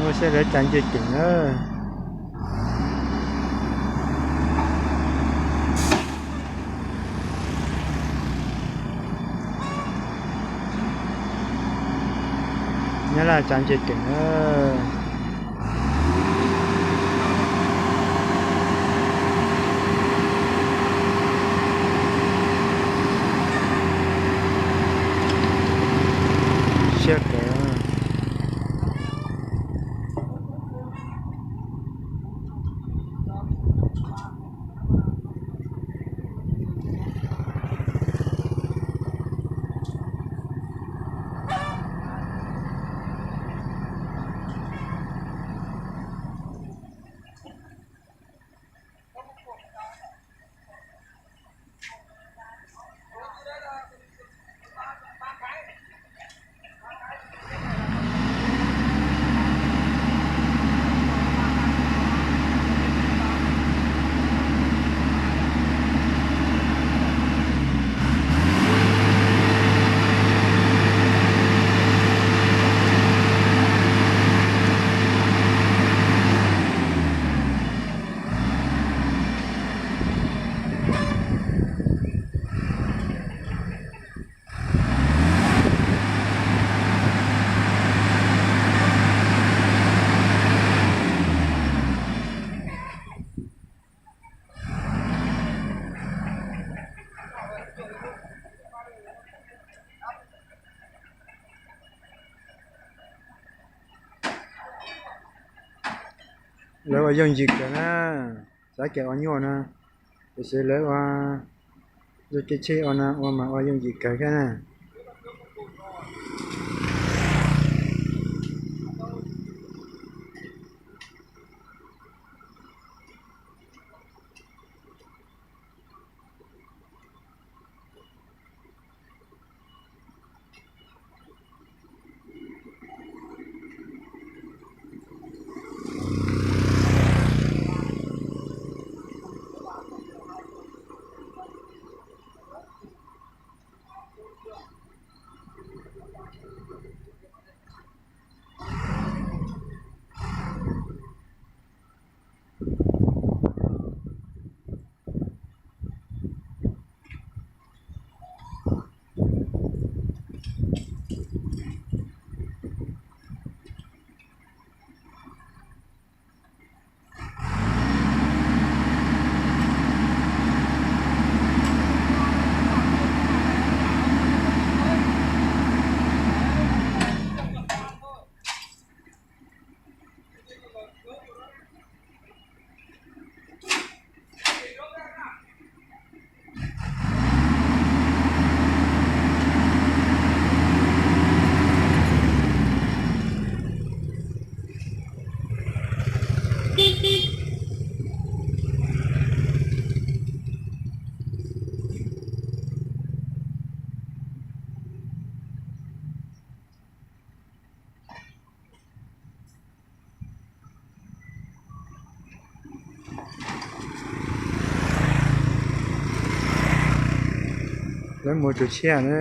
Ua siab lawv tsa nce ceem na. Nyab Laj tsa nce ceem na. Siab kawg. Lawv ua yooj yim kawg na, xav kev ua nyuaj na, tiam sis lawv ua zoo kev tsheb ua no ua mas ua yooj yim kawg thiab na. Lawv mus tsuj tsiaj na.